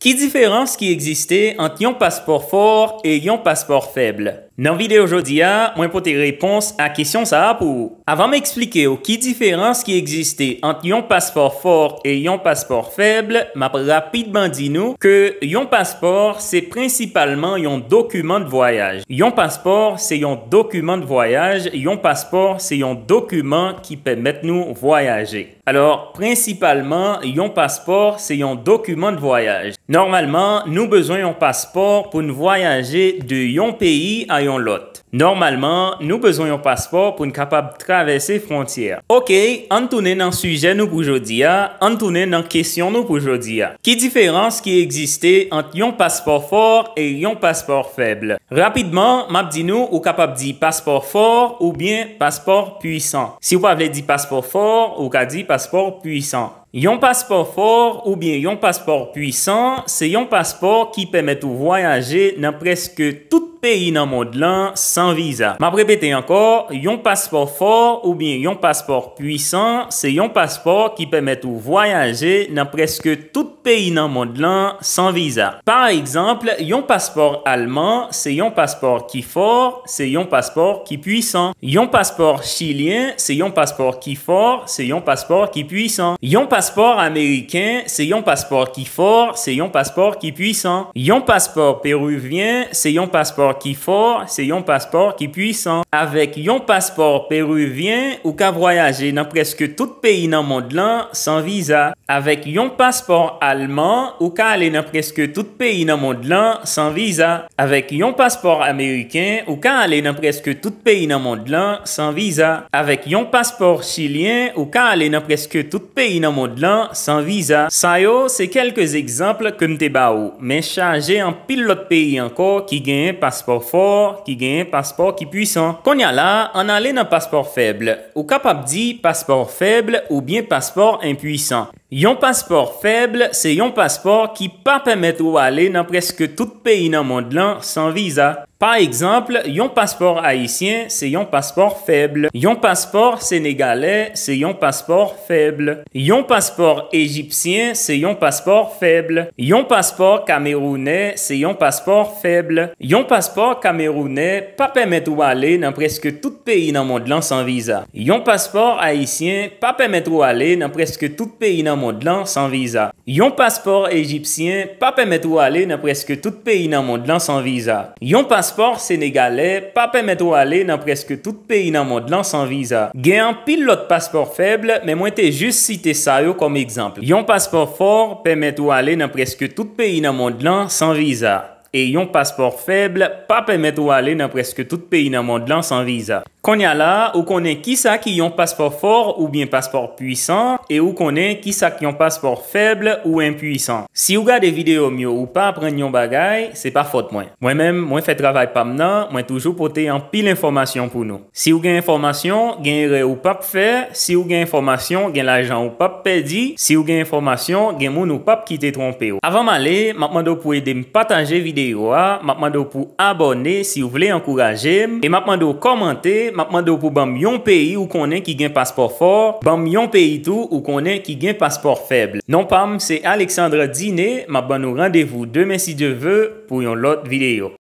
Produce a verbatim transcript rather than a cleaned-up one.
Ki diferans ki egziste ant yon paspò fò e yon paspò fèb? Nan videyo jodi a, mwen pote repons a kesyon sa a pou ou. Avan m eksplike w ki diferans ki egziste ant yon paspò fò e yon paspò fèb, m ap rapidman di nou ke yon paspò se prensipalman yon dokiman de vwayaj. Yon paspò se yon dokiman de vwayaj, yon paspò se yon dokiman ki pèmèt nou vwayaje. Alò, prensipalman, yon paspò se yon dokiman de vwayaj. Nòmalman, nou bezwen yon paspò pou n vwayaje de yon peyi a yon lòt. Nòmalman, nou bezwen yon paspò pou n kapab travèse fwontyè. Oke, ann tounen nan sijè nou pou jodi a, ann tounen nan kesyon nou pou jodi a. Ki diferans ki egziste ant yon paspò fò e yon paspò fèb? Rapidman, m ap di nou, ou kapab di paspò fò oubyen paspò pwisan. Si w pa vle di paspò fò, ou ka di paspò pwisan. Yon paspò fò oubyen yon paspò pwisan se yon paspò ki pèmèt ou vwayaje nan prèske tout peyi nan mond lan san viza. M ap repete ankò, yon paspò fò oubyen yon paspò pwisan se yon paspò ki pèmèt ou vwayaje nan prèske tout peyi nan mond lan san viza. Pa egzanp, yon paspò alman se yon paspò ki fò, se yon paspò ki pwisan. Yon paspò chilyen se yon paspò ki fò, se yon paspò ki pwisan. Yon paspò ameriken se yon paspò ki fò, se yon paspò ki pwisan. Yon paspò perivyen se yon paspò ki fò, se yon paspò ki pwisan. Avèk yon paspò perivyen, ou ka vwayaje nan prèske tout peyi nan mond lan san viza. Avèk yon paspò alman, ou ka ale nan prèske tout peyi nan mond lan san viza. Avèk yon paspò ameriken, ou ka ale nan prèske tout peyi nan mond lan san viza. Avèk yon paspò chilyen, ou ka ale nan prèske tout peyi nan mond lan san viza. Sa yo se kèlke egzanp ke m te ba ou, men chaje anpil lòt peyi ankò ki genyen paspò fò, ki genyen paspò ki pwisan. Kounye a la, ann ale nan paspò fèb. Ou kapab di paspò fèb oubyen paspò enpwisan. Yon paspò fèb se yon paspò ki pa pèmèt ou ale nan prèske tout peyi nan mond lan san viza. Pa egzanp, yon paspò ayisyen se yon paspò fèb. Yon paspò senegalè se yon paspò fèb. Yon paspò ejipsyen se yon paspò fèb. Yon paspò kamerounè se yon paspò fèb. Yon paspò kamerounè pa pèmèt ou ale nan prèske tout peyi nan mond lan san viza. Yon paspò ayisyen pa pèmèt ou ale nan prèske tout peyi nan mond lan san viza. Yon paspò ejipsyen pa pèmèt ou ale nan prèske tout peyi nan mond lan san viza. Yon paspò senegalè pa pèmèt ou ale nan prèske tout peyi nan mond lan san viza. Gen anpil lòt paspò fèb, men mwen te jis site sa yo kòm egzanp. Yon paspò fò pèmèt ou ale nan prèske tout peyi nan mond lan san viza. E yon paspò fèb pa pèmèt ou ale nan prèske tout peyi nan mond lan san viza. Kounye a la, ou konnen kisa ki yon paspò fò oubyen paspò pwisan, e ou konnen kisa k yon paspò fèb ou enpwisan. Si w gade videyo m yo, ou pa aprann yon bagay, se pa fòt mwen. Mwen menm, mwen fè travay pa m nan, mwen toujou pote anpil enfòmasyon pou nou. Si w gen enfòmasyon, gen erè ou p ap fè. Si w gen enfòmasyon, gen lajan ou p ap pèdi. Si w gen enfòmasyon, gen moun ou p ap kite twonpe w. Avan m ale, m ap mande w pou ede m pataje videyo a, m ap mande w pou abòne si w vle ankouraje m, e m ap mande w kòmante, m ap mande w pou ban m yon peyi ou konnen ki gen paspò fò, ban m yon peyi tou ou konnen ki gen paspò fèb. Non pa m se Alexandre Diné, m ap ban nou randevou demen si Dye ve pou yon lòt videyo.